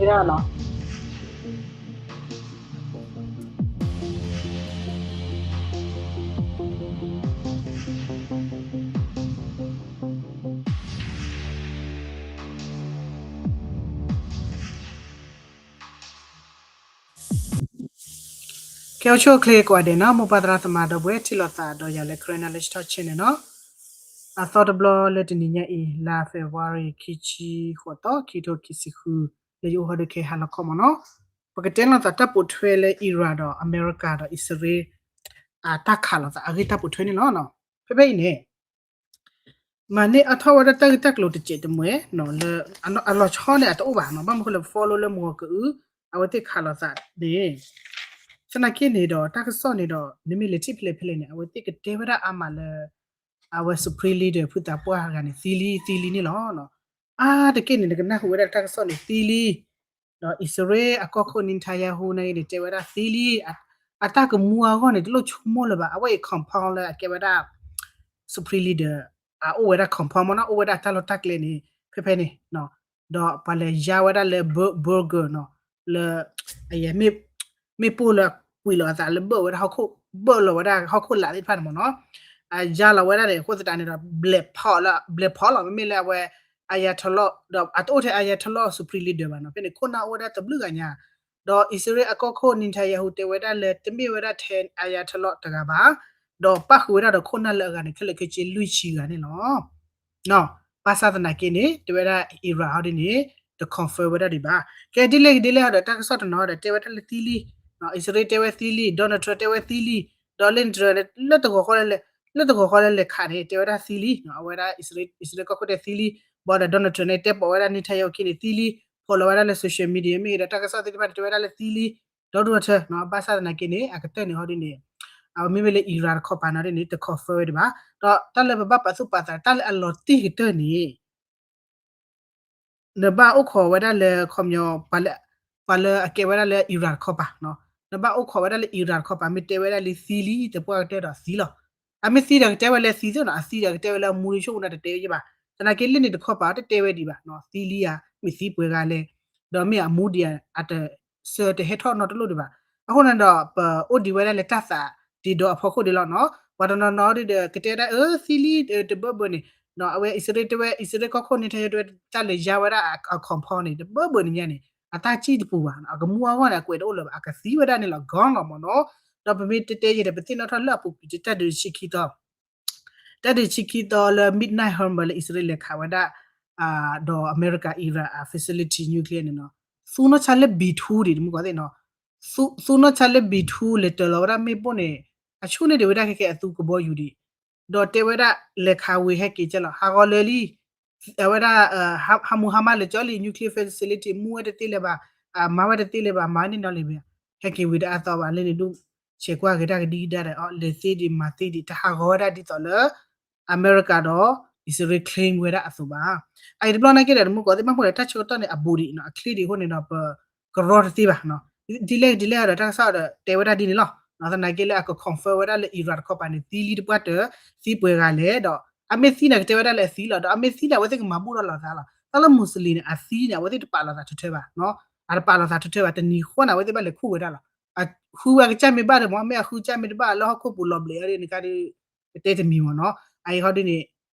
ဒၣ်နီၤ ကဲအိၣ်ဆူၣ်အိၣ်ချ့ကိးဂၤဒဲးနီၤ မိၢ်ပၢ်သရၣ်သမါဒီပုၢ်ဝဲၢ် ထံၣ်လိာ်သးဒီးယၤလၢ Karen Knowledge Talk Channel နီၤ. အသီတဘျီလၢတနံၤညါအံၤ လါ February ခံဆံဃိးသီ ခံထိခံဆံဃု လၢယအိၣ်ဟီၣ်ဒုးခဲဟါလီၤခီမ့ၢ်နီၤ. ပကတဲလိာ်သးတၢ်ပိာ်ထွဲလၢ Iran ဒီးအမဲရကၤဒီးအံၣ်စရ့လး အတၢ်ခးလိာ်သးအဂ့ၢ်တၢ်ပိာ်ထွဲန့ၣ်လီၤ. ဖဲဖဲအံၤန့ၣ် မၤန့ၢ်အါထီၣ်ဝဲဒၣ်တၢ်ဂ့ၢ်တၢ်ကျိၤတစဲးတမှဲၤ လၢအလီၤဆီန့ၣ် အတအိၣ်ဘၣ်နီၤ ဘၣ်မနုၤဃိလၢ follow လၢမုၢ်ဂီၤကအု အဝဲသ့ၣ်ခးလိာ်သးန့ၣ် သနာ်က့န့ၣ်ဒီး တၢ်ကစီၣ်န့ၣ်ဒီး နမ့ၢ်လဲၤထံၣ်ဖဲလဲၣ်ဖဲလဲၣ်န့ၣ် အဝဲသ့ၣ်ကတဲဝဲဒၣ်အါမးလၢ အဝဲ Supreme Leader ဖုသးပှၢ်တဂၤန့ၣ် သံလံ သံလံန့ၣ်လီၤ. အါတက့ၢ်န့ၣ် နကနၢ်ဟူဝဲဒၣ်တၢ်ကစီၣ်န့ၣ် သံလံ ဒီးအံၣ်စရ့လးအကီၢ်ခိၣ် Netanyahu န့ၣ် တဲဝဲဒၣ်သံလံ အတၢ်ကမူအဂီၢ်န့ၣ် တလိၣ်ဆိကမိၣ်လၢၤဘၣ် အဝဲအံၤ compound လၢအကဲဝဲဒၣ် Supreme Leader အအိၣ်ဝဲဒၣ် compound မ့ၢ်နီၤ အိၣ်ဝဲဒၣ်တၢ်လီၢ်တၢ်ကျဲန့ၣ် ဖဲဖဲန့ၣ် ဒီးပှၤလဲၤယါဝဲဒၣ်လၢ burger နီၤ လၢ မ့ၣ်ပိၢ်လၢကွံာ်လီၤအသးလၢဘၢၣ်ဝဲဒၣ်ဟီၣ်ခိၣ် ဘၢၣ်လီၤဝဲဒၣ်ဟီၣ်ခိၣ်လာ်သ့ၣ်တဖၣ်န့ၣ်မ့ၢ်နီၤ အယါလီၤဝဲဒၣ်န့ၣ် အဃိသတးန့ၣ်ဒီး ဘျဲးဖီၣ်လီၤ ဘျဲးဖီၣ်လီၤ မ့မ့ၢ်လၢအဝဲ Ayatollah ဒီးအတအိၣ်ထဲ Ayatollah Supreme Leader ဘၣ်နီၤ ဖဲန့ၣ် ခိၣ်နၢ်အိၣ်ဝဲဒၣ်တဘျုးဂၤညါ ဒီးအံၣ်စရ့လးအကီၢ်ခိၣ် Netanyahu တဲဝဲဒၣ်လၢ တမ့ၢ်ဝဲဒၣ်ထဲ Ayatollah တဂၤဘၣ် ဒီးပၣ်ဃုာ်ဝဲဒၣ်ဒီးခိၣ်နၢ်လၢအဂၤန့ၣ် ခဲလၢာ်ခဲဆ့လွံၢ်ဆံဂၤန့ၣ်လီၤ. ဘၣ်ဆၣ်သနာ်က့န့ၣ် တဲဝဲဒၣ် Iran ဟီဒ်န့ၣ် တ confirm ဝဲဒၣ်ဒံးဘၣ်. ကဲဒ်လဲၣ်ဒ်လဲၣ်ဒီး တၢ်ကစီၣ်တနီၤဒီး တဲဝဲဒၣ်လၢသံလံ အံၣ်စရ့လးတဲဝဲသံလံ Donald Trump တဲဝဲသံလံ ဒီးလၢ Trump လၢတဂီၤဃီလၢလဲၤခးန့ၣ် တဲဝဲဒၣ်သံလံ အဝဲဒၣ် အံၣ်စရ့လးကီၢ်ခိၣ်တဲသံလံ ဘၣ်ဒီး Donald Trump န့ၣ် တဲပိာ်ဝဲဒၣ် Netanyahu ခံန့ၣ်သံလံ ဖီၣ်လီၤဝဲဒၣ်လၢ social media မ့ၢ်ဂ့ၤဒီး တၢ်ကစီၣ်သ့ၣ်တဖၣ်န့ၣ် တဲဝဲဒၣ်လၢသံလံ ဒီဒူၣ်ထၢ ဘၣ်ဆၣ်သနာ်က့န့ၣ် အကတၢၢ်န့ၣ်ဟီဒ်န့ၣ် အမ့မ့ၢ်လၢ Iran တခီပၤန့ၣ်ဒ်န့ၣ် တ confirm ဝဲဒံးဘၣ်. ဒီးတၢ်လၢပဘၣ်ပာ်သူၣ်ပာ်သး တၢ်လၢအလီၤတံၢ်ကတၢၢ်န့ၣ် နဘၣ်အိၣ်ခိးဝဲဒၣ်လၢ ခီပညီ ပှၤလၢအကဲဝဲဒၣ်လၢ Iran တခီပၤ နဘၣ်အိၣ်ခိးဝဲဒၣ်လၢ Iran တခီပၤ မ့ၢ်တဲဝဲဒၣ်လၢသံလံ သပှၢ်ကတၢၢ်ဒီးသံလီၤ. အမ့ၢ်သံဒီးကတဲဝဲလၢသံသ့နီၤ အသံဒီးကတဲဝဲလၢအမူဒ်ဆိကမိၣ်ဒီးတတဲဝဲဘၣ်. သနာ်က့လၢန့ၣ်တခီပၤ တတဲဝဲဒံးဘၣ် သံလံဧါ မ့ၢ်သံပှဲၤဂၤလဲၣ် ဒီးမ့ၢ်အမူဒံးဧါ အတဆၢတဟဲထီၣ်နီတလိၣ်ဒံးဘၣ်. အဃိန့ၣ်ဒီး ပအိၣ်ဒံးဝဲဒၣ်လၢတၢ်သးဒ့ဒီအဖီခိၣ်ဒံးလီၤနီၤ. ပှၤတနီၤနီၤဒ်ဒီး ကတဲဒၣ်အၢ သံလံတဘၢဘၢန့ၣ် အဝဲအံၣ်စရ့လးတဲဝဲ အံၣ်စရ့လးကီၢ်ခိၣ် Netanyahu တဲဝဲ တၢ်လဲၤယါဝဲဒၣ်အ compound န့ၣ် တဘၢဘၢန့ၣ်ညါန့ၣ် အတၢ်စံၣ်တပူၤဘၣ် အကမူအဂီၢ်န့ၣ် အကွဲးတအိၣ်လၢၤဘၣ် အကသံဝဲဒၣ်န့ၣ်လီၤ gone လီၤမ့ၢ်နီၤ. ဒီးပမ့ၢ်တဲတဲယဲဒီး ပသ့ၣ်နီၣ်ထီၣ်လၢအပူၤကွံာ်တၢ်ဒုးဆံခံသီ တၢ်ဒုးဆံခံသီလၢ midnight Hormuz လၢအံၣ်စရ့လးလဲၤခးဝဲဒၣ် ဒီးအမဲရကၤ Iran အ facility nuclear န့ၣ်နီၤ သူနီၢ်ဆါလၢ B two ဒံး တမူကီၢ်သ့ၣ်နီၤ သူနီၢ်ဆါလၢ B two လဲၤတၢၤလီၤဝဲဒၣ်မ့ၣ်ပိၢ်န့ၣ် အဆူၣ်န့ၢ်ဒံးဝဲဒၣ်ခဲကဲအသူကဘီယူၤဒံး ဒီးတဲဝဲဒၣ် လဲၤခးဝံၤဟဲက့ၤကဲလီၤ ဟးဂီၤလၢာ်လံ အဝဲဒၣ် ဟးမူဟါမၢ်လၢာ်ကၠီလံ nuclear facility မူဝဲတသ့လၢၤဘၣ် မၤဝဲတသ့လၢၤဘၣ် မၤန့ၢ်နီတလၢၤဘၣ် ဟဲက့ၤဝံၤတအါသီဘၣ် လၢန့ၣ်ဒုး ဆဲးကွၢ်က့ၤတၢ်ကဒံကဒါဒီး လဲၤသ့ဒံးမၤသ့ဒံး တဟးဂီၤဝဲဒၣ်ဒ်သိးလၢ အမဲရကၤဒီး အံၣ်စရ့လး claim ဝဲဒၣ်အသိးဘၣ်. အအံၤတဘျီနာ်က့ဒီး တမူကီၢ်သ့ၣ် ဘၣ်မနုၤလဲၣ် တၢ်ဆၢကတီၢ်န့ၣ် အဘူးဒံး အချ့ဒံးအဃိန့ၣ်ဒီး ပကရီတသ့ဘၣ် ဒ်လဲၣ်ဒ်လဲၣ်ဒီး တၢ်ကစီၣ်ဒီးတဲဝဲဒၣ်ဒ်န့ၣ်လီၤ. သနာ်က့လၢအက confirm ဝဲဒၣ်လၢ Iran တခီပၤန့ၣ် သံလံတပှၢ်တၢၢ် သံပှဲၤဂၤလဲၣ်ဒီး အမ့ၢ်သံန့ၣ် ကတဲဝဲဒၣ်လၢအသံလီၤ ဒီးအမ့ၢ်သံန့ၣ် အဝဲသ့ၣ်ကမၤဘူၣ်ထီၣ်လိာ်သးလီၤ. တၢ်လၢ Muslim န့ၣ် အသံန့ၣ် အဝဲသ့ၣ်တပာ်လိာ်သးထၢထၢဘၣ် အတပာ်လိာ်သးထၢထၢဘၣ် တနံၤဃီန့ၣ် အဝဲသ့ၣ်ဘၣ်လဲၤခူၣ်ဝဲဒၣ်လီၤ. ဃုဝဲအကစၢ်မ့ၢ်ဘၣ်ဒီးမ့ၢ် မ့ၢ်အဃုကစၢ်မ့ၢ်တဘၣ်လၢဟီၣ်ခိၣ်ပူၤလီၤဘျဲးအီၤဒ်န့ၣ်ကါဒုး ကတဲတမံၤမ့ၢ်နီၤ. အအံၤဟီဒ်န့ၣ်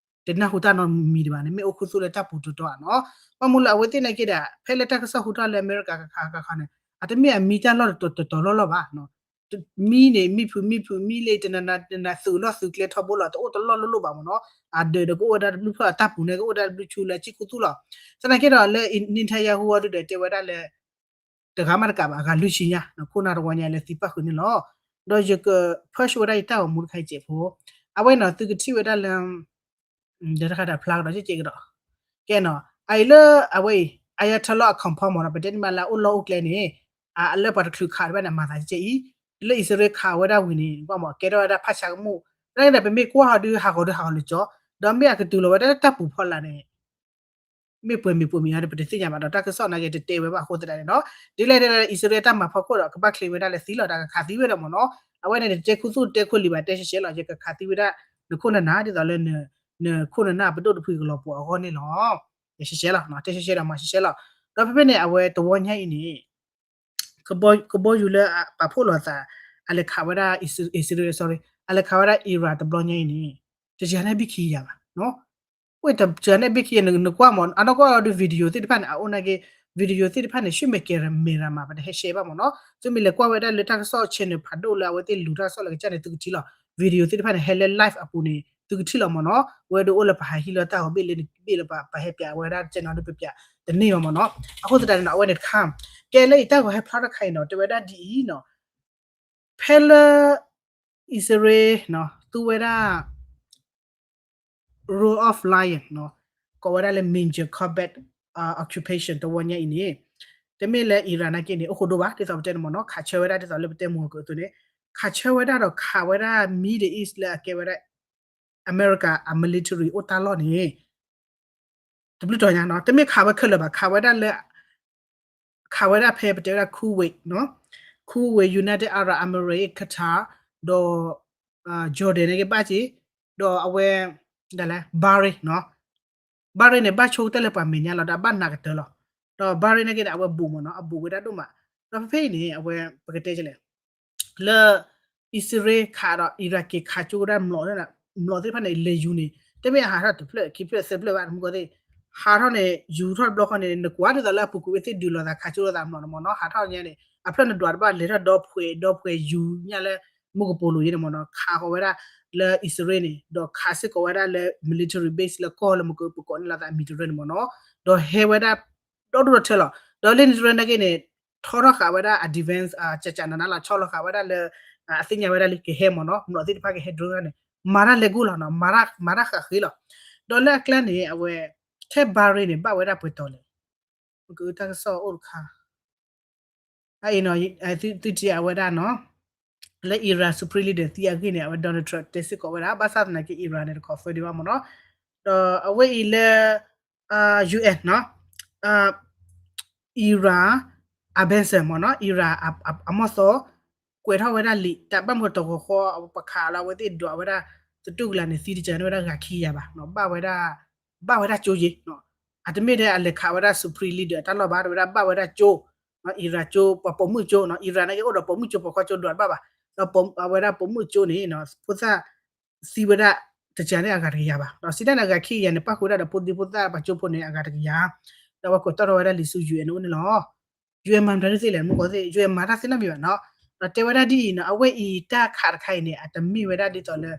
တနၢ်ဟူတၢ်နီတမံၤဒံးဘၣ်န့ၣ် မ့ၢ်အိၣ်ခူသူၣ်လၢတၢ်ပူၤတတီၤဧါနီၤ. ဘၣ်မနုၤလၢအဝဲသ့ၣ်နာ်က့ဒီး ဖဲလၢတၢ်ကစီၣ်ဟူထီၣ်လၢအမဲရကၤကခးကခးန့ၣ် အတမ့ၢ်အမံတၢ်လီၢ်တတီၤတတီၤလီၢ်လီၢ်ဘၣ် မံန့ၣ် မံဖုးမံဖုးမံလၢတနၤနၤ သုးလီၢ်သုးကျဲထီဘိလီၤ တအိၣ်တလီၢ်လိၣ်လိၣ်ဘၣ်မ့ၢ်နီၤ. အဒၢးဒီးကအိၣ်ဝဲဒၣ်တဘျုးဖျၢၣ်အတၢ်ပူၤန့ၣ် ကအိၣ်ဝဲဒၣ်တဘျုးဆူလၢအစံၣ်ခူသူၣ်လီၤ. သနာ်က့ဒီးလၢ Netanyahu အီၤဒုဒီးတဲဝဲဒၣ်လၢ တဂၤမးတကးဘၣ် အဂၤလွံၢ်ဆံညါ ခိၣ်နၢ်တဝီညါလၢသံပၣ်ဃုာ်န့ၣ်လီၤ. ဒီးယက push ဝဲဒၣ်ယတၢ်ဂီၤမူတခါအံၤစဲးဖိ အဝဲနီၤ သုကထံၣ်ဝဲဒၣ်လၢ ဒီးတခါဒီးဖျါကဒီးကဲကဲကဒီး ကဲနီၤ အအံၤလၢအဝဲအံၤ Ayatollah အ compound မ့ၢ်နီၤ ပတဲန့ၣ်မးလၢအအိၣ်လီၢ်အိၣ်ကျဲန့ၣ် အလၢပှၤတချုးခးတဘၣ်န့ၣ် အမၤသးကဲအံၤ လၢအံၣ်စရ့လးခးဝဲဒၣ်ဝံၤန့ၣ် ကွၢ်မ့ၢ် ကဲထီၣ်ဝဲဒၣ်ဖးဆါကမူၣ် တၢ်န့ၣ်ဒီး ပမ့ၢ်ကွၢ်ဟီဒုး ဟးဂီၤဒုးဟးဂီၤလၢာ်ကၠီ ဒီးမ့ၢ်အကတုၤလီၤဝဲဒၣ်လၢတၢ်ပူၤဖီလာ်န့ၣ် မ့ၢ်ပှဲၤမ့ၢ်ပိာ်မ့ၢ်ဧါဒီး ပတသ့ၣ်ညါဘၣ်ဒီး တၢ်ကစီၣ်နာ်က့တတဲဝဲဘၣ်အဃိသတးန့ၣ်နီၤ. ဒ်လဲၣ်ဒ်လဲၣ် အံၣ်စရ့လးတၢ်မၤဖီခိၣ်ဒီး ကဘၣ် claim ဝဲဒၣ်လၢသံလီၤ တၢ်ကခးသံဝဲဒၣ်မ့ၢ်နီၤ. အဝဲန့ၣ် တတဲခူသူၣ်တဲခိၣ်လံၤဘၣ် တဲရှဲရှဲလီၤ ယကခးသံဝဲဒၣ် နခိၣ်နနၢ် ဒ်သိးလၢ နခိၣ်နနၢ်ပဒိၣ်တဖုကလီၤပှီၤအဂီၢ်န့ၣ်လီၤ. တဲရှဲရှဲလီၤ တဲရှဲရှဲဒီးမၤရှဲရှဲလီၤ. ဒီးဖဲဖဲန့ၣ် အဝဲတဝီညါအံၤန့ၣ် ကဘီယူၤလၢပာ်ဖှိၣ်လိာ်သး အလဲၤခးဝဲဒၣ် Israel, sorry, အလဲၤခးဝဲဒၣ် Iran တဘျီညါအံၤန့ၣ် တယၤန့ၣ်ဘ့ၣ်ခံယၤဘၣ်နီၤ. ဝဲတယၤန့ၣ်ဘ့ၣ်ခံယၤ နကွၢ်မး အနီၢ်ကီၢ်ဒီး video သ့ၣ်တဖၣ်န့ၣ် အအိၣ်နာ်က့ video သ့ၣ်တဖၣ်န့ၣ် ဆူမဲာ်ကဲၤမ့ၤရၤမး ပတဟဲ share ဘၣ်မးနီၤ. သုမ့ၢ်လဲၤကွၢ်ဝဲဒၣ်လၢတၢ်ကစီၣ် channel ဖးဒိၣ်လၢအဝဲသ့ၣ်လူၤတၢ်ကစီၣ်လၢကစၢ်န့ၣ် သုကထံၣ်လီၤ. video သ့ၣ်တဖၣ်န့ၣ် ဟဲလၢ live အပူၤန့ၣ် သုကထံၣ်လီၤမးနီၤ. ဝဲဒၣ်အိၣ်လၢပဟးဟံးလီၤတၢ်ဂီၤဘ့ၣ်လၢနဘ့ၣ်လၢပဟဲပၠးဝဲဒၣ် channel န့ၣ်ပၠးတန့ၢ်ဘၣ်မးနီၤ. အဃိသတးန့ၣ်နီၤ အဝဲန့ၣ်တခါ ကဲလၢအံၤတၢ်ဂီၤဟဲဖျါထီၣ်တခါအံၤနီၤ တဲဝဲဒၣ်ဒ်အံၤနီၤ ဖဲလၢ အံၣ်စရ့လး သူဝဲဒၣ် Roar of Lion ကိးဝဲဒၣ်လၢ major combat occupation တဝီညါအံၤန့ၣ် တမ့ၢ်လၢ Iran နာ်က့န့ၣ် အိၣ်ဃိဒိၣ်ဘၣ် ဒ်သိးပတဲန့ၣ်မးနီၤ ခးဆၢဝဲဒၣ်ဒ်သိးလၢပတဲ မုၢ်ဂီၤကၢးအသိးန့ၣ် ခးဆၢဝဲဒၣ်ဒီးခးဝဲဒၣ် Middle East လၢအကဲဝဲဒၣ် အမဲရကၤအ military အိၣ်တၢ်လီၢ်န့ၣ် တဘျုးတီၤညါနီၤ တမ့ၢ်ခးဝဲခဲလၢာ်ဘၣ် ခးဝဲဒၣ်လၢ ခးဝဲဒၣ်ဖဲပတဲဝဲဒၣ် Kuwait နီၤ Kuwait, United Arab Emirates, Qatar ဒီး Jordan န့ၣ်က့ဘၣ်က့ၤ ဒီးအဝဲ ဒ်လဲၣ် Bahrain နီၤ Bahrain န့ၣ် ဘၣ်ဆိကတၢၢ်လၢပှၤမဲာ်ညါလီၤ ဒီးဘၣ်နးကတၢၢ်လီၤ ဒီး Bahrain န့ၣ်က့န့ၣ် အဝဲဘူးမးနီၤ အဘူးဝဲဒၣ်ဒိၣ်မး ဒီးဖဲဖဲအံၤန့ၣ် အဝဲ ပကတဲကလဲၣ် လၢ အံၣ်စရ့လးခးဒီး Iran က့ၤခးကၠိဝဲဒၣ် မျိာ်သ့ၣ်တဖၣ်န့ၣ် လဲၤယူၤန့ၣ် တမ့ၢ်အဟးထီၣ်တဖျၢၣ်ခံဖျၢၣ်သၢဖျၢၣ်ဘၣ် မုၢ်ကီၢ်သ့ၣ် ဟးထီၣ်န့ၣ် ယူၤထီၣ်တဘျီဃီန့ၣ် နကွၢ်ဒ်သိးလၢအပူၤကွံာ်ဝဲသ့ၣ်ဒုးလိာ်သးခးကၠိလိာ်သးမျိာ်န့ၣ်မးနီၤ ဟးထီၣ်ညါန့ၣ် အဖျၢၣ်နဒွးတဘၣ် လဲၤထီၣ်ဒီဖှဲး ဒီဖှဲးယူၤညါလၢ မူကပိာ်လိၤယဲန့ၣ်မးနီၤ ခးဃီၤဝဲဒၣ်လၢအံၣ်စရ့လးန့ၣ် ဒီးခးစ့ၢ်ကီးဝဲဒၣ်လၢ military base လၢကီၢ်လၢမကပကိးန့ၢ်လိာ်သး Mediterranean န့ၣ်မးနီၤ ဒီးဟဲဝဲဒၣ် ဒီဒိၣ်ဒီထၢလီၤ ဒီးလၢ Israel နာ်က့န့ၣ် ထီထီၣ်ဃာ်ဝဲဒၣ်အ defense ကကနနလီၤ ဆီလီၤဃာ်ဝဲဒၣ်လၢ အသ့ၣ်ညါဝဲဒၣ်လၢကဟဲမးနီၤ မျိာ်သ့ၣ်တဖၣ်ကဟဲ drone န့ၣ် မၤတၢ်လဲၤဂိၢ်လီၤနီၤ မၤတၢ်ဃာ်ဃ့လီၤ ဒီးလၢအကျါန့ၣ် အဝဲ ထဲ Bahrain န့ၣ် ဘၣ်ဝဲဒၣ်ပှဲၤတီၤလဲၣ် မ့ၢ်ကတၢ်ကစီၣ်အိၣ်တခါ အအံၤနီၤ သုထံၣ်အဝဲဒၣ်နီၤ လၢ Iran Supreme Leader သံအဂ့ၢ်န့ၣ် အဝဲ Donald Trump တဲစ့ၢ်ကီးဝဲဒၣ် ဘၣ်ဆၣ်သနာ်က့ Iran န့ၣ် တ confirm ဒံးဘၣ်မးနီၤ ဒီးအဝဲအံၤလၢ UN နီၤ Iran အ ambassador မးနီၤ Iran အမီၢ်သီ ကွဲးထီၣ်ဝဲဒၣ်လံာ် တၢ်ဘၣ်မုၢ်တဂီၤဃီ ပခးလီၤအဝဲသ့ၣ်ဒွးဝဲဒၣ် သတူၢ်ကလာ်န့ၣ် သံတကန့ၣ်ဝဲဒၣ်ဂၤခံကယၤဘၣ် ဘၣ်ဝဲဒၣ် ဘၣ်ဝဲဒၣ်ကၠိယ့ၤ အတမ့ၢ်ထဲအလဲၤခးဝဲဒၣ် Supreme Leader တၢ်လီၢ်ဘၣ် တဲဝဲဒၣ်ဘၣ်ဝဲဒၣ်ကၠိ Iran ကၠိ ပှၤပိာ်မုၣ်ကၠိ Iran နာ်က့အိၣ်ဒီးပိာ်မုၣ်ကၠိ ပိာ်ခွါကၠိဒွးတဘၣ်ဘၣ် ဒီးအဝဲဒၣ်ပိာ်မုၣ်ကၠိန့ၣ် ဖိသၣ် သံဝဲဒၣ်တကန့ၣ်အဂၤတကယၤဘၣ် ဒီးစံးတၢ်န့ၣ်အဂၤခံကယၤန့ၣ် ပၣ်ဃုာ်ဝဲဒၣ်ဒီးဖိဒံဖိသၣ်ပှၤကၠိဖိန့ၣ် အဂၤတကယၤ ဒီးအဝဲကွဲးတီၣ်ထီၣ်ဝဲဒၣ်လံာ်ဆူ UN န့ၣ်အိၣ်န့ၣ်လီၤ UN မၤမတၤဒ်သ့လဲၣ် မုၢ်ကီၢ်သ့ၣ် UN မၤတၢ်သ့နီတမံၤဘၣ်နီၤ ဒီးတဲဝဲဒၣ်ဒ်အံၤနီၤ အဝဲအံၤတၢ်ခးတခါအံၤန့ၣ် အတမ့ၢ်ဝဲဒၣ်ဒ်သိးလၢ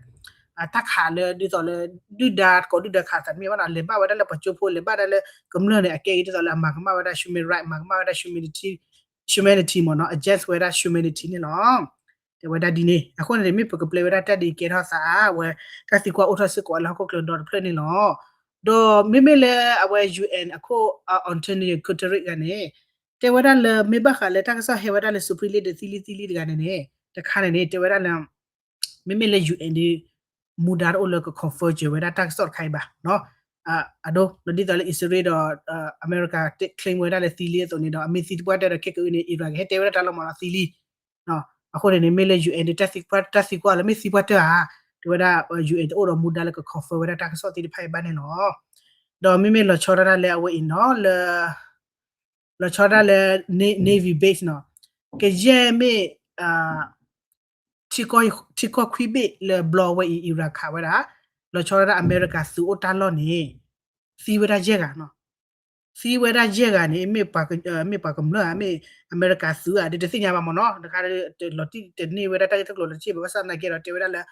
တၢ်ခးလၢဒ်သိးလၢ ဒုၣ်ဒါတကိးဒုၣ်ဒါခးသးတမ့ၢ်ဘၣ်နီၤ လဲၤဘၣ်ဝဲဒၣ်လၢပှၤကၠိဖိ လဲၤဘၣ်ဒၣ်လၢကမျၢၢ်န့ၣ် အကဲအံၤဒ်သိးလၢအမၤကမၣ်ဝဲဒၣ် human right မၤကမၣ်ဝဲဒၣ် humanity မ့ၢ်နီၤ against ဝဲဒၣ် humanity န့ၣ်လီၤ တဲဝဲဒၣ်ဒ်န့ၣ် အဃိန့ၣ် မ့ၢ်ပကပျဲဝဲဒၣ်တၢ်ဒ်အံၤကဲထီၣ်သး အဝဲ တၢ်သံကွၢ်အိၣ်ထီၣ်စ့ၢ်ကီးလၢဟီၣ်ခိၣ်ချၢဒီတဖျၢၣ်န့ၣ်လီၤ ဒီးမ့မ့ၢ်လၢအဝဲ UN အခိၣ် Antonio Guterres တဂၤန့ၣ် တဲဝဲဒၣ်လၢမ့ၢ်ဘၣ်ဃးလၢတၢ်ကစီၣ်ဟဲဝဲဒၣ်လၢ Supreme Leader သံလံသံလံတဂၤန့ၣ်န့ၣ် တခါန့ၣ်န့ၣ် တဲဝဲဒၣ်လၢ မ့မ့ၢ်လၢ UN ဒီး မူဒါတအိၣ်လၢက confirm စၢၤဝဲဒၣ်တၢ်ကစီၣ်တခါအံၤဘၣ် အဒိ ဒီးဒ်သိးလၢအံၣ်စရ့လးဒီး အမဲရကၤ claim ဝဲဒၣ်လၢသံလံအသိးန့ၣ်ဒီး အမ့ၢ်သံတပှၢ်တၢၢ်ဒီး ခဲကနံၣ်အံၤ Iran ကဟဲတဲဝဲဒၣ်တၢ်လီၤမးလီၤသံလံ အဃိန့ၣ်န့ၣ် မ့ၢ်လၢ UN ဒီး တၢ်သံကွၢ်တၢၢ်ဧါ တဲဝဲဒၣ် UN တအိၣ်ဒီးမူဒါလၢက confirm ဝဲဒၣ်တၢ်ကစီၣ်သ့ၣ်တဖၣ်အံၤဘၣ်န့ၣ်လီၤ. ဒီးမ့မ့ၢ်လီၤဆီဒၣ်တၢ်လၢအဝဲအံၤနီၤ လၢ လီၤဆီဒၣ်တၢ်လၢ Navy base နီၤ ကယဲၢ်မ့ၢ် ထံကီၢ်ခွံဘ့ၣ်လၢဘျီဝဲအံၤ Iran ခးဝဲဒၣ် လီၤဆီဒၣ်တၢ်အမဲရကၤသုးအိၣ်တၢ်လီၢ်န့ၣ် သံဝဲဒၣ်ယဲၢ်ဂၤနီၤ သံဝဲဒၣ်ယဲၢ်ဂၤန့ၣ် မ့ၢ်ပှၤကမျၢၢ်ဧါ မ့ၢ်အမဲရကၤသုးဧါ ဒ်တသ့ၣ်ညါဘၣ်မးနီၤ တခါလီၤတံၢ်တန့ၢ်ဝဲဒၣ်တၢ်ဂ့ၢ်တၢ်ကျိၤလၢတစ့ၢ်ဘၣ် ဘၣ်ဆၣ်သနာ်က့ဒီး တဲဝဲဒၣ်လၢ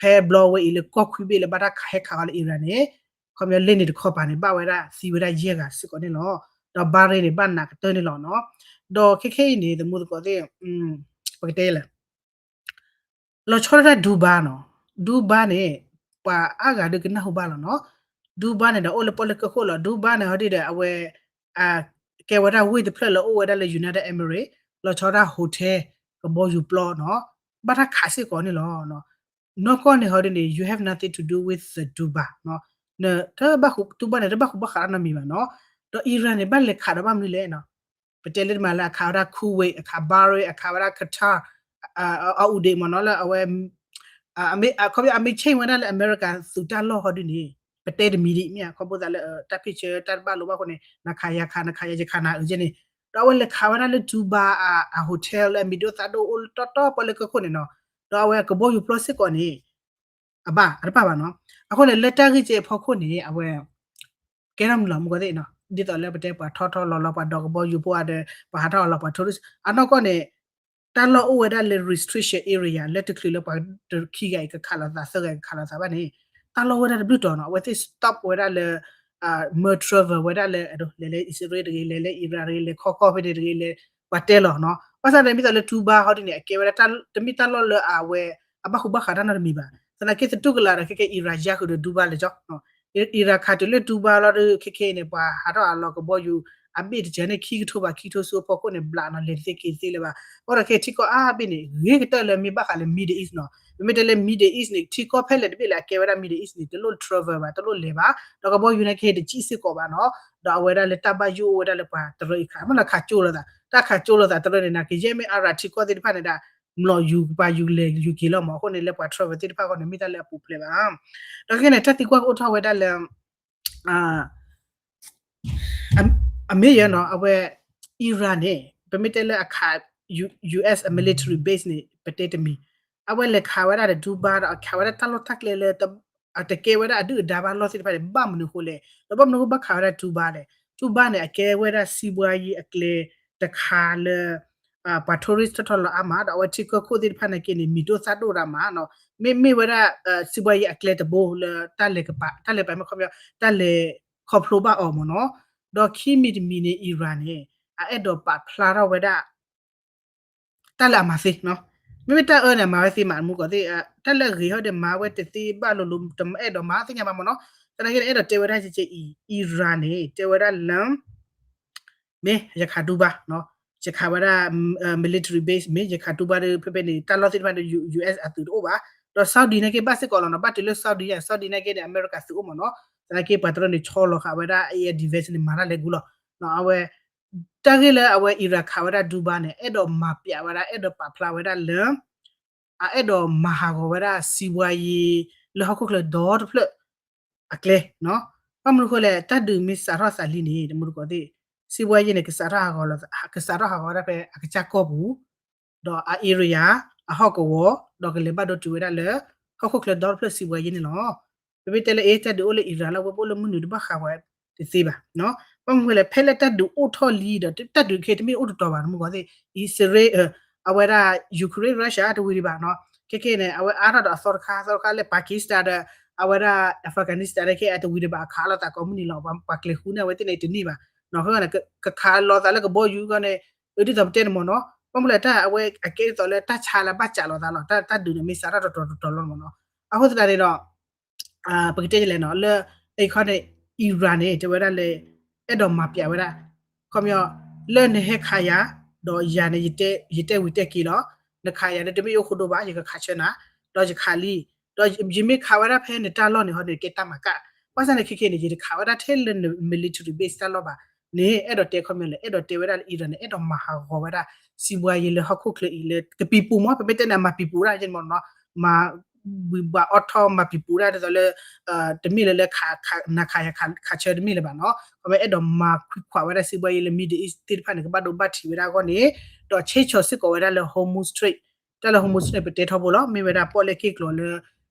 ဖဲဘျီဝဲအံၤလၢကီၢ်ခွံဘ့ၣ်လၢဘၣ်တၢ်ခးဟဲခးအီၤလၢ Iran န့ၣ် ခီပညီလ့န့ၣ်တခီပၤန့ၣ် ဘၣ်ဝဲဒၣ်သံဝဲဒၣ်ယဲၢ်ဂၤစ့ၢ်ကီးန့ၣ်လီၤ. ဒီး Bahrain န့ၣ် ဘၣ်နးကတၢၢ်န့ၣ်လီၤနီၤ. ဒီးခဲခဲအံၤန့ၣ် သမူသကိးသ့ၣ် ပကတဲလဲၣ် လီၤဆီဒၣ်တၢ် Dubai နီၤ. Dubai န့ၣ် ပှၤအါဂၤဒုးကနၢ်ဟူဘၣ်လီၤနီၤ. Dubai န့ၣ်ဒီးအိၣ်လၢပီၣ်လဲၣ်ကၢၢ်ခိၣ်လီၤ. Dubai န့ၣ်ဟီဒ်ဒီး အဝဲ ကဲဝဲဒၣ်ဝ့ၢ်တဖျၢၣ်လၢအိၣ်ဝဲဒၣ်လၢ United Emirates လီၤဆီဒၣ် hotel ကဘီယူၤပျီနီၤ. ဘၣ်တၢ်ခးစ့ၢ်ကီးန့ၣ်လီၤ. နီၢ်ကီၢ်န့ၣ်ဟီဒ်န့ၣ် you have nothing to do with the Dubai နီၤ. တဘၣ်ဃူ Dubai န့ၣ် တဘၣ်ဃူဘၣ်ဃးနီတမံၤဘၣ်နီၤ. ဒီး Iran န့ၣ် ဘၣ်လဲၤခးဒီးဘၣ်မနုၤလဲၣ်နီၤ. ပတဲလၢတမံၤလၢအခးဝဲဒၣ် Kuwait အခး Bahrain အခးဝဲဒၣ် Qatar အအူဒ့မ့ၢ်နီၤလၢအဝဲ ခီပညီအမ့ၢ် change ဝဲဒၣ်လၢအမဲရကၤသုးတၢ်လီၢ်ဟီဒ်န့ၣ် ပတဲတမံၤဒံးမ့ၢ်ဧါ, ခီဖျိသးလၢ တၢ်ဖံးဆၢတၢ်တဘၣ်လိာ်ဘၣ်အဃိန့ၣ် နခးယၤခး နခးယၤယခးနၤအုးကဲန့ၣ်, ဒီးအဝဲလဲၤခးဝဲဒၣ်လၢ Touba အ hotel လၢအမံၤဒိၣ်သၣ်ဒိၣ် အိၣ်တီတီပှၤလၢကခိၣ်န့ၣ်နီၤ, ဒီးအဝဲကဘီယူၤဖျိစ့ၢ်ကီးန့ၣ် အဘၣ်အတဘၣ်ဘၣ်နီၤ. အဃိန့ၣ် လၢတၢ်ဂ့ၢ်ကဲအဖီခိၣ်န့ၣ် အဝဲ ကဲထီၣ်မုၢ်လီၤမူကီၢ်သ့ၣ်နီၤ, ဒ်သိးလၢပတဲပှၤထီၣ်ထီၣ်လီၤလီၤ ပှၤဒီးကဘီယူၤဖိအါဒီး ပှၤဟးထီၣ်အလီၤ ပှၤ tourist အနီၢ်ကီၢ်န့ၣ် တၢ်လီၢ်အိၣ်ဝဲဒၣ်လၢ restriction area လၢတချုးလၢပှၤခံဂၤအံၤကခးလိာ်သး သၢဂၤအံၤကခးလိာ်သးဘၣ်န့ၣ် တၢ်လီၢ်ဝဲဒၣ်တဘျုးတီၤနီၤ, အဝဲသ့ၣ် stop ဝဲဒၣ်လၢ မၢ travel ဝဲဒၣ်လၢ လဲၤလၢအံၣ်စရ့လးတဂ့ၤ လဲၤလၢ Iran တဂ့ၤ လဲၤခီကီၢ်ဖဲန့ၣ်တဂ့ၤ လဲၤပှၤတဲလီၤနီၤ. ဘၣ်ဆၣ်န့ၣ် မ့ၢ်သိးလၢ Touba ဟီဒ်န့ၣ် အကဲဝဲဒၣ် တမ့ၢ်တၢ်လီၢ်လၢအဝဲ အဘၣ်ဃူဘၣ်ဃးတၢ်နီတမံၤဘၣ်. သနာ်က့သတူၢ်ကလာ်ဒီး ခဲကဲ Iran ယါဃုာ်ဒီး Touba လဲၤကၠီ Iran ခးတုၤလၢ Touba လီၤဒီး ခဲကဲအံၤန့ၣ် ပှၤဟးထီၣ်အလီၤကဘီယူၤ အဘ့ၣ်တစၢၤန့ၣ် ခံကထိဘး ခံကထိဆူအဖီခိၣ်န့ၣ် ဘျးနီၤ လဲၤတသ့က့ၤတသ့လၢၤဘၣ်. အဃိဒီးခဲထံကီၢ်အါဘ့ၣ်န့ၣ် ဂ့ၤကတၢၢ်လၢမ့ၢ်ဘၣ်ဃးလၢ Middle East နီၤ. ပမ့ၢ်တဲလၢ Middle East န့ၣ် ထံကီၢ်ဖဲလဲၣ်တဘ့ၣ်လၢအကဲဝဲဒၣ် Middle East န့ၣ် တလိၣ် travel ဘၣ် တလိၣ်လဲၤဘၣ်. ဒီးကဘီယူၤန့ၣ်ကဟဲတစံၣ်စ့ၢ်ကီးဘၣ်နီၤ. ဒီးအဝဲဒၣ်လၢတၢ်ဘၣ်ယိၣ်အိၣ်ဝဲဒၣ်လၢပှၤတရၢအံၤခး မ့ၢ်လၢခးကၠိလိာ်သး တၢ်ခးကၠိလိာ်သးတရၢန့ၣ် နကယဲၢ်မ့ၢ်အါရၤထံကီၢ်သ့ၣ်တဖၣ်န့ၣ်ဒၣ် မျိာ်ယူၤပှၤယူၤလဲၤယူၤက့ၤလီၤမး. အဃိန့ၣ်လၢပှၤ travel သ့ၣ်တဖၣ်အဂီၢ်န့ၣ် မ့ၢ်တၢ်လၢအပူၤဖျဲးဘၣ်. ဒီးခဲကဲန့ၣ် တၢ်သံကွၢ်ကအိၣ်ထီၣ်ဝဲဒၣ်လၢ အမ့ၢ်ယဲနီၤ အဝဲ Iran န့ၣ် ပမ့ၢ်တဲလၢအခး US military base န့ၣ် ပတဲတမံၤ အဝဲလဲၤခးဝဲဒၣ်ဒီး Touba ဒီးအခးဝဲဒၣ်တၢ်လီၢ်တၢ်ကျဲလၢ အတကဲဝဲဒၣ်အဒုၣ်အဒါဘၣ်လီၢ်သ့ၣ်တဖၣ်န့ၣ် ဘၣ်မနုၤအဃိလဲၣ်. ဒီးဘၣ်မနုၤအဃိဘၣ်ခးဝဲဒၣ် Touba လဲၣ်. Touba န့ၣ် အကဲဝဲဒၣ်စံးဘှါယံၤအကျဲတခါလၢ ပှၤ tourist ထီၣ်ထီၣ်လီၤအါမး ဒီးအဝဲထံကီၢ်ခိၣ်သ့ၣ်တဖၣ်နာ်က့န့ၣ် မံၤဒိၣ်သၣ်ဒိၣ်ဒၣ်မးနီၤ. မ့မ့ၢ်ဝဲဒၣ် စံးဘှါယံၤအကျဲတဘိလၢတၢ်လဲၤကပၤ တၢ်လဲၤပာ်မ့ၢ်ခီပညီ တၢ်လဲၤခီဖျိဘၣ်အီၤမ့ၢ်နီၤ. ဒီးခံမံၤတမံၤန့ၣ် Iran န့ၣ် အအဲၣ်ဒိးပာ်ဖျါထီၣ်ဝဲဒၣ် တၢ်လၢအမၤသ့နီၤ. မ့မ့ၢ်တၢ်အၢန့ၣ် အမၤဝဲသ့မး မူကီၢ်သ့ၣ် တၢ်လၢအဂ့ၤဟီဒီးမၤဝဲတသ့ဘၣ်လိၤလိၤ တမ့ၢ်အဲၣ်ဒိးမၤသ့ၣ်ညါဘၣ်မ့ၢ်နီၤ. သနာ်က့န့ၣ် အဲၣ်ဒိးတဲဝဲဒၣ်ကဲကဲအံၤ Iran န့ၣ် တဲဝဲဒၣ်လၢ မ့ၢ်ယခး Touba နီၤ, ယခးဝဲဒၣ် military base မ့ၢ်ယခး Touba ဒီး ဖဲဖဲန့ၣ် တၢ်လီၢ်သ့ၣ်တဖၣ်ဒီး US အသုးတအိၣ်ဘၣ်. ဒီး Saudi နာ်က့ဘၣ်စ့ၢ်ကီးလီၤနီၤ, ဘၣ်တုၤလၢ Saudi ယါ Saudi နာ်က့န့ၣ် အမဲရကၤသုးအိၣ်မ့ၢ်နီၤ. သနာ်က့ပှၤတရၢန့ၣ် ဆီလီၤဃာ်ဝဲဒၣ် air defense န့ၣ် မၤတၢ်လဲၤကူလီၤ. အဝဲ တၢ်ဂ့ၢ်လၢအဝဲ Iran ခးဝဲဒၣ် Touba န့ၣ် အဲၣ်ဒိးမၤပျးဝဲဒၣ် အဲၣ်ဒိးပာ်ဖျါဝဲဒၣ်လၢ အအဲၣ်ဒိးမၤဟးဂီၤဝဲဒၣ် စံးဘှါယံၤ လၢဟီၣ်ခိၣ်ချၢဒီတဖျၢၣ်အကျဲနီၤ. ဘၣ်မနုၤအဃိလဲၣ် တၢ်ဒုးမ့ၢ်စးထီၣ်သးလံန့ၣ် တမူတကိးသ့ၣ် စံးဘှါယံၤန့ၣ် ကစးထီၣ်ဟးဂီၤ ကစးထီၣ်ဟးဂီၤဝဲဒၣ်ဖဲအကစၢ်ကီၢ်ပူၤ ဒီးအ area အဟီၣ်ကဝီၤ ဒီးကလဲၤဘၣ်ဒိတုၤဝဲဒၣ်လၢ ဟီၣ်ခိၣ်ချၢဒီတဖျၢၣ်စံးဘှါယံၤန့ၣ်လီၤ. ပမ့ၢ်တဲလၢအ့ တၢ်ဒုးအိၣ်လၢ Iran လၢဝဲပအိၣ်လၢမုၢ်နုာ်တဘၣ်ဃးဝဲတသ့ဘၣ်. ဘၣ်မနုၤအဃိလဲၣ် ဖဲလၢတၢ်ဒုးအိၣ်ထီၣ်လံဒီး တၢ်ဒုးခဲတမ့ၢ်အိၣ်တတီၤဘၣ် တမူတကိးသ့ၣ် အံၣ်စရ့လး အဝဲဒၣ် Ukraine Russia တဝံၤဒံးဘၣ်နီၤ. ခဲကဲန့ၣ် အဝဲအါထီၣ်ဒီးအသီတခါ အသီတခါလၢ Pakistan ဒီး အဝဲဒၣ် Afghanistan န့ၣ်ခဲအတဝံၤဒံးဘၣ် အခးလိာ်သးကိးမုၢ်နံၤလီၤ. ပှၤကျဲၤဃူန့ၢ်အဝဲသ့ၣ်န့ၣ်တန့ၢ်ဘၣ်နီၤ. ဃိန့ၣ် ကခးလိာ်သးလၢကဘီယူၤအဂီၢ်န့ၣ် ဒ်သိးပတဲန့ၣ်မ့ၢ်နီၤ. ဘၣ်မနုၤလဲၣ် တၢ်အဝဲအကဲဒ်သိးလၢတၢ်ဆါလၢဘၣ်စးလိာ်သးလီၤ. တၢ်ဒုးန့ၣ်မ့ၢ်စးထီၣ်တတီၤတတီၤလီၤမ့ၢ်နီၤ. အဃိသတးန့ၣ်ဒီး ပကတဲလဲၣ်နီၤ လၢ အခီန့ၣ် Iran န့ၣ် တဲဝဲဒၣ်လၢ အဲၣ်ဒိးမၤပျးဝဲဒၣ် ခီပညီ လၢနဟဲခးယၤ ဒီးယၤန့ၣ် ယတဲဝံၤတဲက့ၤလီၤ. နခးယၤန့ၣ် တမ့ၢ်ယအိၣ်ခိၣ်ဒိၣ်ဘၣ် ယကခးဆၢနၤ ဒီးယခးလံ ဒီးယမ့ၢ်ခးဝဲဒၣ်ဖဲနတၢ်လီၢ်န့ၣ်ဟီန့ၣ် ကဲတၢ်မၤကၣ်. ဘၣ်ဆၣ်န့ၣ် ခဲကဲန့ၣ် ယတခးဝဲဒၣ်ထဲလၢန military base တၢ်လီၢ်ဘၣ်န့ၣ် အဲၣ်ဒိးတဲခီပညီလဲၣ် အဲၣ်ဒိးတဲဝဲဒၣ်လၢ Iran န့ၣ် အဲၣ်ဒိးမၤဟးဂီၤဝဲဒၣ် စံးဘှါယံၤလၢဟီၣ်ခိၣ်ချၢအံၤလၢ ကပံၤပူၤမး ပမ့ၢ်တဲန့ၣ် အမၤပံၤပူၤဒၣ်ယဲန့ၣ်မ့ၢ်နီၤ မၤ ဝံၤဘၣ်အိးထီၣ်မၤပံၤပူၤဒၣ်ဒ်သိးလၢ တမ့ၢ်လၢလၢ နၤခးယၤခးဆၢတမ့ၢ်လၢၤဘၣ်နီၤ. ခီပညီအဲၣ်ဒိးမၤခွံခွးဝဲဒၣ်စံးဘှါယံၤလၢ Middle East သ့ၣ်တဖၣ်န့ၣ် ကဘၣ်ဒိဘၣ်ထံးဝဲဒၣ်အဂီၢ်န့ၣ် ဒီးဆ့ဆီၣ်စ့ၢ်ကီးဝဲဒၣ်လၢ Hormuz Strait တၢ်လၢ Hormuz Strait ပတဲထီဘိလီၤ မ့ၢ်ဝဲဒၣ်ပီၣ်လဲၣ်က့ၢ်ကျိၤလၢ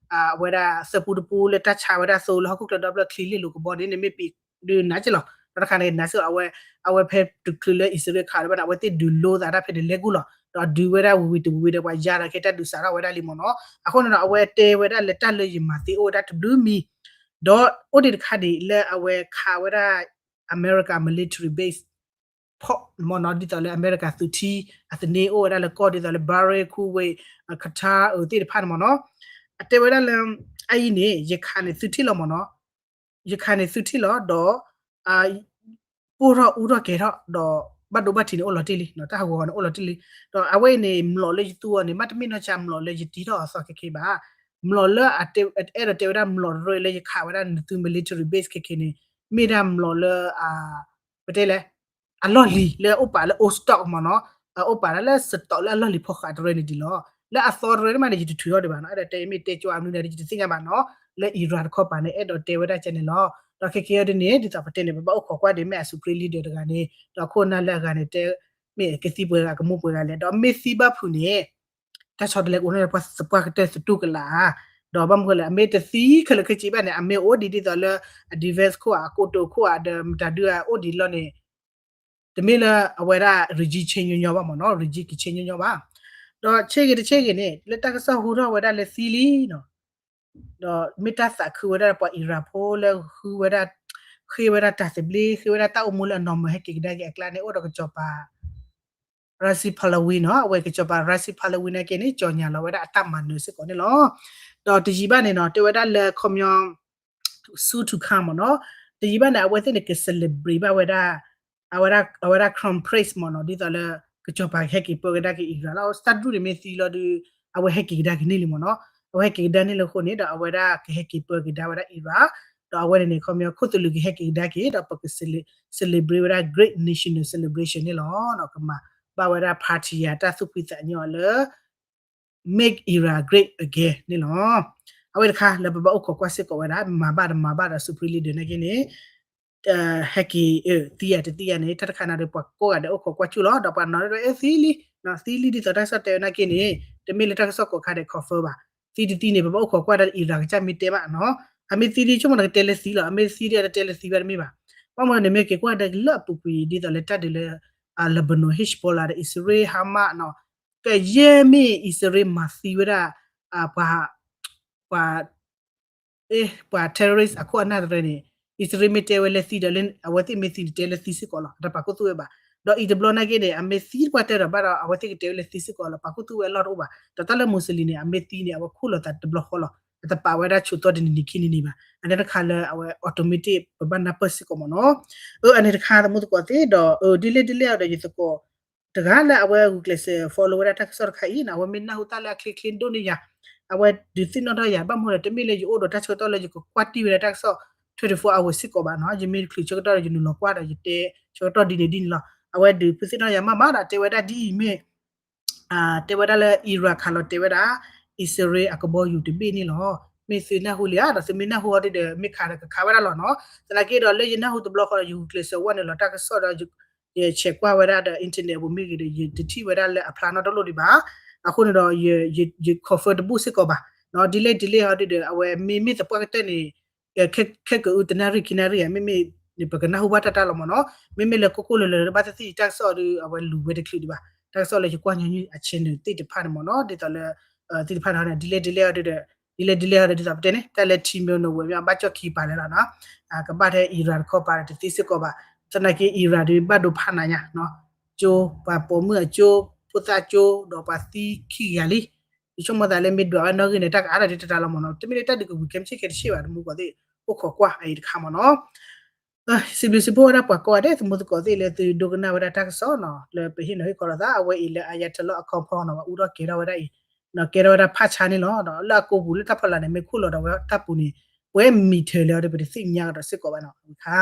အဝဲဒၣ်သၢပူတပူလၢတၢ်ဆါဝဲဒၣ်သိလၢဟီၣ်ခိၣ်ချၢဒီဖျၢၣ်ချံလ့ၣ်လိၤကဘီန့ၣ် နမ့ၢ်ပံးဒုးနၤစ့ၢ်လီၤ. ဒီးတခါန့ၣ် နၤစ့ၢ်လီၤ အဝဲ အဝဲဖဲတချုးလၢအံၣ်စရ့လးခးလၢၤဘၣ်န့ၣ် အဝဲသ့ၣ်ဒုးလိသးတၢ်ဖဲန့ၣ်လဲၤကူလီၤ ဒီးဒုးဝဲဒၣ်ဝံၤဝံၤတဝံၤဝံၤဒီးပှၤယါဒီးခဲတၢ်ဒုးစးထီၣ်ဝဲဒၣ်လံမ့ၢ်နီၤ. အဃိန့ၣ်ဒီး အဝဲတဲဝဲဒၣ်လၢတၢ်လၢယမၤသ့အိၣ်ဝဲဒၣ်တဘျုးမံၤ ဒီးအိၣ်ဒံးတခါဒံးလၢအဝဲခးဝဲဒၣ် America military base ဖီၣ်မ့ၢ်နီၤ ဒ်သိးလၢအမဲရကၤသုးထံ အသန့အိၣ်ဝဲဒၣ်လၢကီၢ်ဒ်သိးလၢ Bahrain Kuwait Qatar အသ့ၣ်တဖၣ်န့ၣ်မ့ၢ်နီၤ. အတဲဝဲဒၣ်လၢ အအံၤန့ၣ် ယခးန့ၣ်သုးထံၣ်လီၤမ့ၢ်နီၤ. ယခးန့ၣ်သုးထံၣ်လီၤဒီး ပိၢ်ထီၣ်အူထီၣ်ကဲၤထီၣ်ဒီး ဘၣ်ဒိဘၣ်ထံးန့ၣ်အိၣ်လီၤတံၢ်လံ တၢ်ဟးဂီၤန့ၣ်အိၣ်လီၤတံၢ်လံ. ဒီးအဝဲအံၤန့ၣ် မျိာ်လၢယသူအီၤန့ၣ် မ့တမ့ၢ်နီၢ်ဆါမျိာ်လၢယတံထီၣ်အသီခဲခဲဘၣ်. မျိာ်လၢ အဲၣ်ဒိးတဲဝဲဒၣ်မျိာ်တရၢလၢယခးဝဲဒၣ်နသုး military base ခဲခဲန့ၣ် မ့ၢ်ဒၣ်မျိာ်လၢ ပတဲလဲၣ် အလီၢ်လံၤလၢအိၣ်ပာ်လၢ old stock မ့ၢ်နီၤ, အိၣ်ပာ်ဒၣ်လၢ stock လၢအလီၢ်လံၤဖီဃးတရၢန့ၣ်ဒံးလီၤ. လၢအသီတရၢန့ၣ်မးန့ၣ် ယတထုးထီၣ်ဒံးဘၣ်နီၤ, အဲၣ်ဒိးတဲမ့ၢ်တဲကၠိအမနုၤန့ၣ် ယတသ့ၣ်ညါဘၣ်နီၤ. လၢ Iran တခီပၤန့ၣ် အဲၣ်ဒိးတဲဝဲဒၣ်ကဲန့ၣ်လီၤ. ဒီးခဲကဲအံၤဒ်န့ၣ် ဒ်သိးပတဲန့ၣ် ပဘၣ်အိၣ်ခိးကွၢ်ဒ်မ့ၢ်အ Supreme Leader တဂၤန့ၣ် ဒီးခိၣ်နၢ်လၢအဂၤန့ၣ် တဲ မ့ၢ်ကသံပှဲၤဂၤကမူပှဲၤဂၤလဲၣ် ဒီးမ့ၢ်သံဘၣ်ဖုးန့ၣ် တၢ်ဆီတလဲကအိၣ်န့ၣ် ပှၤသပှၢ်ကတၢၢ်သတူၢ်ကလာ်ဧါ, ဒီးဘၣ်မနုၤလဲၣ် အမ့ၢ်တသံခဲလၢာ်ခဲဆ့ဘၣ်န့ၣ် အမ့ၢ်အိၣ်ဒံးဒ်သိးလၢ အ defense ခိၣ်ဧါ အကိတိာ်ခိၣ်ဧါ ဒီးမတၤဒုအိၣ်ဒံးလီၤန့ၣ် တမ့ၢ်လၢအဝဲဒၣ် regime change ညီညီဘၣ်မ့ၢ်နီၤ regime က change ညီညီဘၣ်. ဒီးဆ့ဂ့ၤတဆ့ဂ့ၤန့ၣ် လၢတၢ်ကစီၣ်ဟူထီၣ်ဝဲဒၣ်လၢသံလံနီၤ ဒီးမ့ၢ်တၢ်သးခုဝဲဒၣ်ပှၤ Iran ဖိလၢဃုဝဲဒၣ် ဃ့ဝဲဒၣ်တၢ်သဘျ့ ဃ့ဝဲဒၣ်တၢ်အိၣ်မူလၢအနီၢ်မၢဟဲက့ၤကဒါက့ၤအကျါန့ၣ် အိၣ်ဒီးကစီၤပၤ Raisi Pahlavi နီၤ အဝဲကစီၤပၤ Raisi Pahlavi နာ်က့န့ၣ် ကၠီၣ်ညါလီၤဝဲဒၣ်အတၢ်မၤနၢၤစ့ၢ်ကီးန့ၣ်လီၤ. ဒီးတယံာ်ဘၣ်န့ၣ်နီၤ တဲဝဲဒၣ်လၢခီပညီ soon to come မ့ၢ်နီၤ တယံာ်ဘၣ်န့ၣ် အဝဲသ့ၣ်န့ၣ် က celebrate ဘၣ်ဝဲဒၣ် အဝဲဒၣ် အဝဲဒၣ် crown prince မ့ၢ်နီၤ ဒ်သိးလၢ ကစီၤပၤကဟဲက့ၤပၢကဒါက့ၤ Iran လီၤ. စတၢ်ဒူၣ်န့ၣ်မ့ၢ်သံလီၤဒီး အဝဲဟဲက့ၤကဒါက့ၤန့ၢ်လံမ့ၢ်နီၤ အဝဲဟဲက့ၤကဒါန့ၢ်လၢအဃိန့ၣ်ဒီး အဝဲဒၣ်ကဟဲက့ၤပၢကဒါဝဲဒၣ် Iran ဒီးအဝဲန့ၣ်န့ၣ် ခီပညီ ခိၣ်သလုးကဟဲက့ၤကဒါက့ၤ ဒီးပက cele- celebrate ဝဲဒၣ် great national celebration န့ၣ်လီၤ. ကမၤဘၣ်ဝဲဒၣ် party အတၢ်သူၣ်ဖှံသးညီလၢ Make Iran Great Again န့ၣ်လီၤ. အဝဲတခါလၢပဘၣ်အိၣ်ခိးကွၢ်စ့ၢ်ကီးဝဲဒၣ် မၤဘၣ်တမၤဘၣ်ဒီး Supreme Leader နာ်က့န့ၣ် ဟဲက့ၤ သံယၤတသံယၤန့ၣ် တၢ်တခါန့ၣ်ဒီး ပှၤကိးဂၤဒဲးအိၣ်ခိးကွၢ်ကၠူၣ်လီၤ. ဒီးပှၤနီၤဒဲး သံလံ သံလံဒ်သိးတၢ်ကစီၣ်တဲဝဲနာ်က့န့ၣ် တမ့ၢ်လၢတၢ်ကစီၣ်ကိးခါဒဲး confirm ဘၣ်. သံတသံန့ၣ် ပဘၣ်အိၣ်ခိးကွၢ်ဒီး Iran ကစၢ်မ့ၢ်တဲဘၣ်နီၤ အမ့ၢ်သံဒ်ဆိကမိၣ်န့ၣ် ကတဲလၢသံလီၤ အမ့ၢ်သံဒ်အတတဲလၢသံဘၣ်တမ့ၢ်ဘၣ်. ဘၣ်မနုၤန့ၣ် မ့ၢ်က့ၤကွၢ်ဒီးလၢအပူၤကွံာ်ဒ်သိးလၢတၢ်ဒုးလၢ Lebanon Hezbollah ဒီး Israel Hamas နီၤ ကယဲၢ်မ့ၢ် Israel မၤသံဝဲဒၣ် ပှၤ ပှၤ ပှၤ terrorist အခိၣ်အနၢ်တရၢန့ၣ် အံၣ်စရ့လးမ့ၢ်တဲဝဲလၢသံဒီး အဝဲသ့ၣ်မ့ၢ်သံန့ၣ် တဲလၢသံစ့ၢ်ကီးလီၤ အတပာ်ခူသူၣ်ဝဲဘၣ်. ဒီးအံၤတဘျီနာ်က့န့ၣ် အမ့ၢ်သံတပှၢ်တၢၢ်ဒီးဘၣ်ဒီး အဝဲသ့ၣ်ကတဲဝဲလၢသံစ့ၢ်ကီးလီၤ ပာ်ခူသူၣ်ဝဲအလီၢ်တအိၣ်ဘၣ်. ဒီးတၢ်လၢ Muslim န့ၣ် အမ့ၢ်သံန့ၣ် အဝဲခိၣ်လီၤသးတဘျီဃီလီၤ အတပာ်ဝဲဒၣ်ဆိးသီတနံၤနံၤခံနံၤနံၤဘၣ်. အန့ၣ်တခါလၢအဝဲ automatic ပဘၣ်နၢ်ပၢၢ်စ့ၢ်ကီးမ့ၢ်နီၤ. အန့ၣ်တခါ သမူသကိးသ့ၣ်ဒီး ဒ်လဲၣ်ဒ်လဲၣ်အီၤဒီး ယသကိး တဂၤလၢအဝဲဂုာ်ကျဲးစၢး follow ဝဲဒၣ်တၢ်ကစီၣ်တခါအံၤန့ၣ် အဝဲမ့ၢ်နၢ်ဟူတၢ်လၢအချ့ချ့ဒိၣ်န့ၢ်ယၤ အဝဲဒုးသ့ၣ်နီၣ်ထီၣ်ယၤ ဘၣ်မနုၤဒီး တမ့ၢ်လၢယအိၣ်ဒီးတၢ်ဆၢကတီၢ်လၢယကကွၢ်တံၢ်ဝဲဒၣ်တၢ်ကစီၣ် twenty-four hour စ့ၢ်ကီးဘၣ်နီၤ. ယမ့ၢ်တချုးဆၢကတီၢ်ဒီး ယနုာ်လီၤကွၢ်ဒီးယတဲဆၢကတီၢ်ဒ်န့ၣ်ဒ်န့ၣ်လီၤ. အဝဲဒုးသ့ၣ်နီၣ်ယၤမးမးဒီး တဲဝဲဒၣ်ဒ်အံၤမ့ၢ် တဲဝဲဒၣ်လၢ Iran ခးလီၤတဲာ်ဝဲဒၣ် အံၣ်စရ့လးအကဘီယူၤတဘ့ၣ်န့ၣ်လီၤ. မ့ၢ်သုနၢ်ဟူလံဧါ ဒီးသုမ့ၢ်နၢ်ဟူအီၤဒ်ဒီး မ့ၢ်ခးဒီးကခးဝဲဒၣ်လီၤနီၤ. သနာ်က့ဒီး လၢယနၢ်ဟူတဘျီဃီဒီး ယဂုာ်ကျဲးစၢးဝဲနုာ်လီၤတၢ်ကစီၣ်ဒီး ယဆဲးကွၢ်ဝဲဒၣ်ဒီး internet ပူၤမ့ၢ်ဂ့ၤဒီး ယတထံၣ်ဝဲဒၣ်လၢအဖျါနီတလိၣ်ဒံးဘၣ်. အဃိန့ၣ်ဒီး ယ confirm တဘူၣ်စ့ၢ်ကီးဘၣ်နီၤ. ဒ်လဲၣ်ဒ်လဲၣ်အီၤဒ်ဒီး အဝဲမ့မ့ၢ်သပှၢ်ကတၢၢ်န့ၣ် ခဲကၢအူတနၣ်ရံၣ်ခံနၣ်ရံၣ်ဧါ မ့မ့ၢ်န့ၣ် ပကနၢ်ဟူဘၣ်တၢ်တၢ်လီၤမ့ၢ်နီၤ. မ့မ့ၢ်လၢကိၢ်ကိၢ်လၢၤလၢၤဘၣ်သ့ၣ်သ့ၣ်တၢ်ကစီၣ်ဒီး အဝဲလူၤဝဲတချုးဒံးဘၣ်. တၢ်ကစီၣ်လၢယကွၢ်ညီနုၢ်အ channel သ့ၣ်တဖၣ်န့ၣ်မ့ၢ်နီၤ ဒ်သိးလၢ သ့ၣ်တဖၣ်န့ၣ် ဒ်လဲၣ်ဒ်လဲၣ်အီၤဒ်ဒီး ဒ်လဲၣ်ဒ်လဲၣ်အီၤဒီး ဒ်သိးပတဲန့ၣ် တၢ်လၢ ထံမီနိဝဲမ့ၢ်ဘၣ်ကၠီၣ်ခံပာ်လဲၣ်လီၤနီၤ. ကဘၣ်ထဲ Iran တခီပာ်ဒီးတသ့စ့ၢ်ကီးဘၣ်. သနာ်က့ Iran ဒီးဘၣ်ဒိဖးနးညါနီၤ ကၠိ ပှၤပိာ်မုၣ်အကၠိ ဖိသၣ်ကၠိ ဒီးပှၤသံခံဂၤလံ. ယဆိကမိၣ်သးလၢမ့ၢ်ဒွးဝဲနီၣ်ဂံၢ်န့ၣ် တၢ်ကအါထီၣ်ဒ်တတၢ်လီၤမ့ၢ်နီၤ. တမ့ၢ်လၢတၢ်ဒုးကဝံၤခဲမုၢ်ဆ့ၣ်ခဲတဆ့ၣ်ဘၣ် တမူသကိးသ့ၣ် အိၣ်ခိးကွၢ်အံၤတခါမ့ၢ်နီၤ. စံးဘျုးစံးဖှိၣ်ဝဲဒၣ်ပှၤကိးဂၤဒဲး သမူသကိးသ့ၣ်လၢသုဒိကနၣ်ဝဲဒၣ်တၢ်ကစီၣ်နီၤ လၢပဟ့ၣ်နီၤဟ့ၣ်ခီလိာ်သး အဝဲအံၤလၢ Ayatollah အခီဖီနီၤ ပှၤအူထီၣ်ကဲထီၣ်ဝဲဒၣ်အံၤ ကဲထီၣ်ဝဲဒၣ်ဖးဆါန့ၣ်လီၤ. ဒီးလၢအကိာ်ပူၤလၢတၢ်ဖီလာ်န့ၣ် မ့ၢ်ခိၣ်လီၤဒီးဝဲတၢ်ပူၤန့ၣ် ပှဲၤမံၤထၢၣ်လၢအီၤဒီး ပတသ့ၣ်ညါကဒီးစ့ၢ်ကီးဘၣ်နီၤ အခါ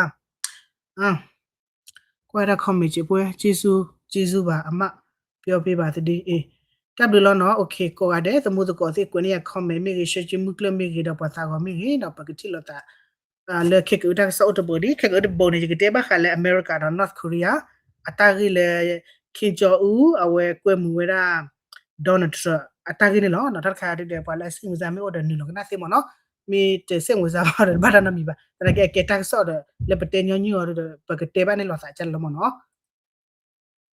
ကွၢ်ဝဲဒၣ် comment က့ပှဲၤ ကျေးဇူး ကျေးဇူးပါအမ ပြောပေးပါသဒ တၢ်ဘျုးလီၤနီၤ. ကိးဂၤဒဲး သမူသကိးသ့ၣ် ကွဲးန့ၢ်ယၤ comment မ့ၢ်ဂ့ၤ ရှဲက့မုၢ်ကျၢၢ်မ့ၢ်ဂ့ၤ ဒီးပှၤသးဂီၤမ့ၢ်ဂ့ၤ ဒီးပကထံၣ်လိာ်သး လၢခဲကအုတၢ်ကစီၣ်အိၣ်တဘိဒံး ခဲကအုတဘိန့ၣ် ယကတဲဘၣ်ဃးလၢ အမဲရကၤဒီး North Korea အတၢ်ဂ့ၢ်လၢ Kim Jong Un အဝဲကွဲမုာ်ဝဲဒၣ် Donald Trump အတၢ်ဂ့ၢ်န့ၣ်လီၤ. တၢ်တခါဒ်ဒီး ပှၤလၢအဆ့ၣ်မုၢ်သးမ့ၢ်အိၣ်ဒီးနုာ်လီၤကနၣ်သ့မ့ၢ်နီၤ မ့ၢ်တဆ့ၣ်မုၢ်သးဘၣ်ဒီး ဘၣ်တၢ်နီတမံၤဘၣ်. သနာ်က့အကဲတၢ်ကစီၣ်ဒီး လၢပတဲညီနုၢ်အီၤဒီး ပကတဲဘၣ်န့ၣ်လီၤသးကလီၤမ့ၢ်နီၤ.